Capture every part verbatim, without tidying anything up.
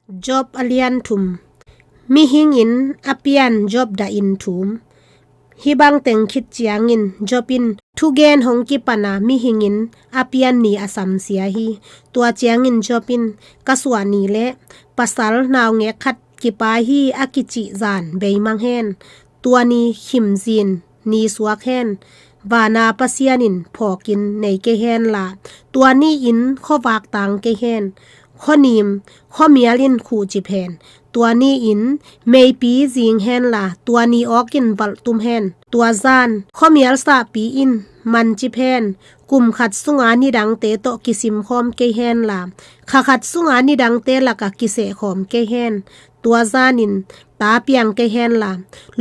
Job a lian thum. Mihing in a pian Job dahin thum. Hih bang teng khit ciangin Job in thugen hong kipan a, mihing in a pian ni a samsia hi. Tua ciangin Job in, "Ka suah ni leh pasal naungek khat kipai hi," a kicih zan beimang hen. Tua ni khimzin ni suak hen. Vana Pasian in phawkin nei kei hen la, tua ni-in khuavak tang kei hen. Khuanim, khuamial in khuhcip hen. Tua ni-in meipi zing hen la, tua ni awkin valhtum hen. Tua zan, khuamial sahpi in mancip hen. Kum khat sunga nidangte tawh kisimkhawm kei hen la, kha khat sunga nidangte lakah kisehkhawm kei hen. Tua zanin ta piang kei hen la,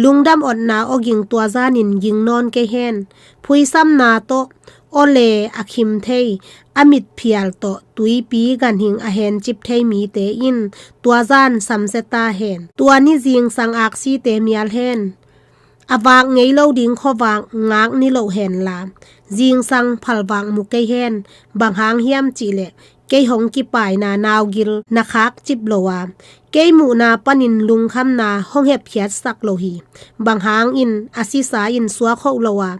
lungdam otna awging tua zanin ging nawn kei hen. Phuisamna tawh aw le a khim thei, a mitphial tawh tuipi ganhing a hencip thei mite in tua zan samsia ta hen. Tua ni zingsang aksite mial hen. A vak ngei lo ding khuavak ngak ni loh hen la, zingsang phalvak mu kei hen. Bang hang hiam cih leh, kei hong kipaina naugil na khakcip lo a, kei muhna panin lungkhamna hong hepkhiatsak lo hi. Bang hangin a sisa in suak hoh lo a,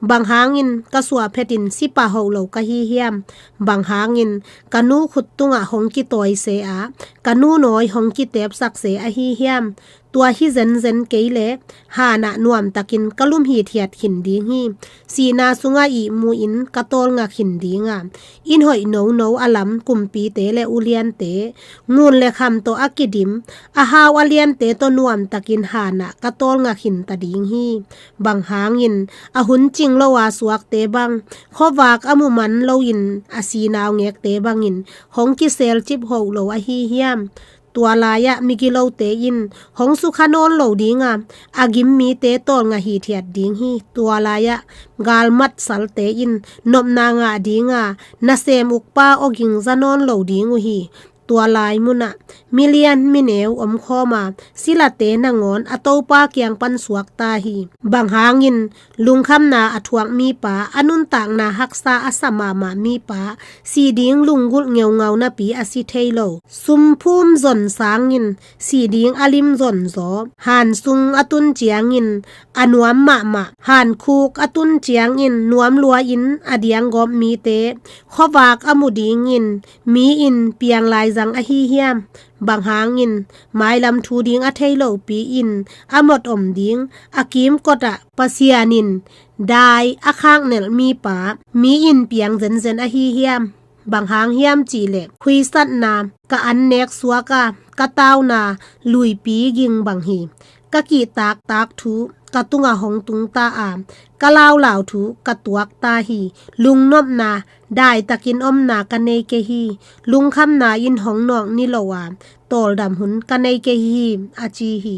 bang hangin ka suah phetin sipa hoh lo ka hi hiam? Bang hangin ka nu khut tungah hong kitawi se a, ka nu nawi hong kitepsak se ahi hiam? Tua hi zenzen kei leh, hanah nuamtakin ka lum hithiat khin ding hi. Sihna sungah ihmu-in ka tawlnga khin ding a, inn hoih nono a lam kumpite le uliante, ngun le kham tawh a kidim, a hau a liante tawh nuamtakin hanah ka tawlnga khin ta ding hi. Bang hangin a hun cing lo a suakte bang, khuavak a mu man loin a si naungekte bangin hong kiselcip hoh lo ahi hiam? Tua lai-ah migilote in hong sukha nawn lo ding a, a gim mite tawlnga hithiat ding hi. Tua lai-ah galmat salte in nopna ngah ding a, nasem ukpa awging za nawn lo ding uh hi. Tua lai munah milian mineu omkhawm a, silate nangawn a Topa kiang pan suak ta hi. Bang hangin lungkhamna a thuak mipa, a nuntakna haksa a sa mahmah mipa, si ding lunggulh ngeungau napi a si thei lo. Sumphum zon sangin si ding a lim zon zaw. Han sung a tun ciangin a nuam mahmah, han khuk a tun ciangin nuam lua-in a dianggawp mite, khuavak a mu dingin mi in piang laizang ahi hiam? Bang hangin mailam thu ding a thei lopi in a mot om ding, a kimkotah Pasian in dai a khaknelh mipa, mi in piang zenzen ahi hiam? Bang hang hiam cihleh, khuisatna ka annek suak a, ka tauna luipi ging bang hi. Ka kihtaktak thu ka tungah hong tungta a, ka laulau thu ka tuakta hi. Lungnopna, daitakin omna ka nei kei hi. Lungkhamna in hong nawk ni lo a, tawldam hun ka nei kei hi, a ci hi.